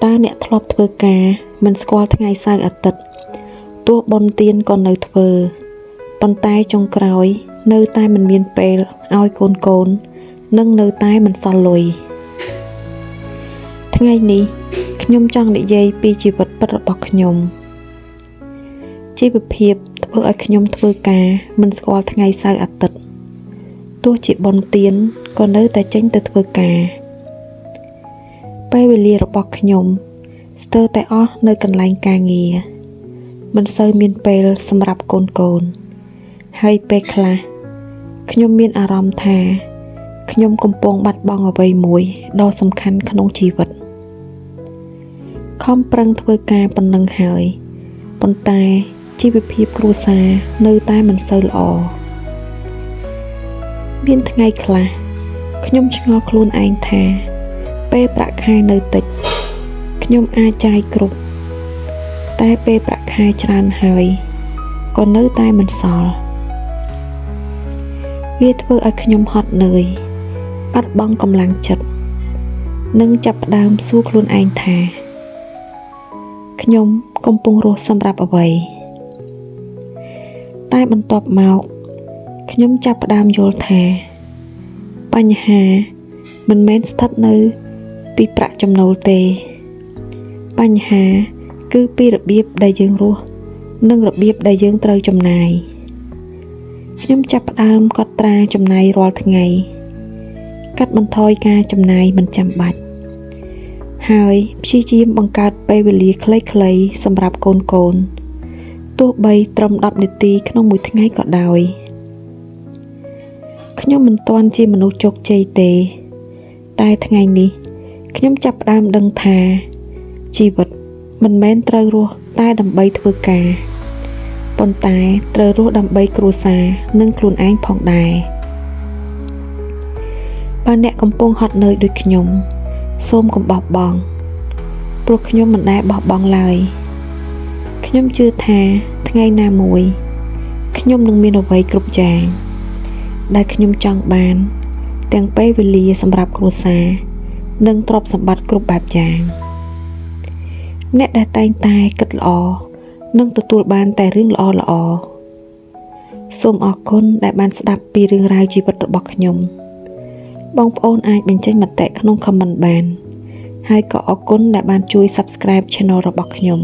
តើអ្នកធ្លាប់ធ្វើការមិនស្គាល់ថ្ងៃសៅរ៍អាទិត្យទោះបុណ្យទានក៏នៅធ្វើប៉ុន្តែចុងក្រោយនៅតែមិនមានពេលឲ្យកូនៗនិងនៅតែមិនសល់លុយថ្ងៃនេះខ្ញុំចង់និយាយពីជីវិតពិតរបស់ខ្ញុំជីវភាពធ្វើឲ្យខ្ញុំធ្វើការមិនស្គាល់ថ្ងៃសៅរ៍អាទិត្យទោះជាបុណ្យទានក៏នៅតែចេញទៅធ្វើការពេលវេលារបស់ខ្ញុំស្ទើរតែអស់នៅកន្លែងការងារមិនសូវមានពេលសម្រាប់កូនៗហើយពេលខ្លះខ្ញុំមានអារម្មណ៍ថាខ្ញុំកំពុងបាត់បង់អ្វីមួយដ៏សំខាន់ក្នុងជីវិតខំប្រឹងធ្វើការប៉ុណ្ណឹងហើយប៉ុន្តែជីវភាពគ្រួសារនៅតែមិនសូវល្អមានថ្ងៃខ្លះខ្ញុំឆ្ងល់ខ្លួនឯងថាពេលប្រាក់ខែនៅតិចខ្ញុំអាចចាយគ្រប់តែពេលប្រាក់ខែច្រើនហើយក៏នៅតែមិនសល់វាធ្វើឲ្យខ្ញុំហត់នឿយបាត់បង់កម្លាំងចិត្តនិងចាប់ផ្ដើមសួរខ្លួនឯងថាខ្ញុំកំពុងរស់សម្រាប់អ្វីតែបន្ទាប់មកខ្ញុំចាប់ផ្ដើមយល់ថាបញ្ហាមិនមែនស្ថិតនៅពីប្រាក់ចំណូលទេបញ្ហាគឺពីរបៀបដែលយើងរស់និងរបៀបដែលយើងត្រូវចំណាយខ្ញុំចាប់ផ្ដើមកត់ត្រាចំណាយរាល់ថ្ងៃកាត់បន្ថយការចំណាយមិនចាំបាច់ហើយព្យាយាមបង្កើតពេលវេលាខ្លីៗសម្រាប់កូនៗទោះបីត្រឹម10នាទីក្នុងមួយថ្ងៃក៏ដោយខ្ញុំមិនទាន់ជាមនុស្សជោគជ័យទេតែថ្ងៃនេះខ្ញុំចាប់ផ្ដើមដឹងថាជីវិតមិនមែនត្រូវរស់តែដើម្បីធ្វើការប៉ុន្តែត្រូវរស់ដើម្បីគ្រួសារនិងខ្លួនឯងផងដែរបើអ្នកកំពុងហត់នឿយដូចខ្ញុំសូមកុំបោះបង់ព្រោះខ្ញុំមិនដែលបោះបង់ឡើយខ្ញុំជឿថាថ្ងៃណាមួយខ្ញុំនឹងមានអ្វីគ្រប់យ៉ាងដែលខ្ញុំចង់បានទាំងពេលវេលាសម្រាប់គ្រួសារនិងទ្រព្យសម្បត្តិគ្រប់បែបយ៉ាងអ្នកដែលតែងតែគិតល្អនឹងទទួលបានតែរឿងល្អៗសូមអរគុណដែលបានស្ដាប់ពីរឿងរ៉ាវជីវិតរបស់ខ្ញុំបងប្អូនអាចបញ្ចេញមតិក្នុង comment បានហើយក៏អរគុណដែលបានជួយ Subscribe Channel របស់ខ្ញុំ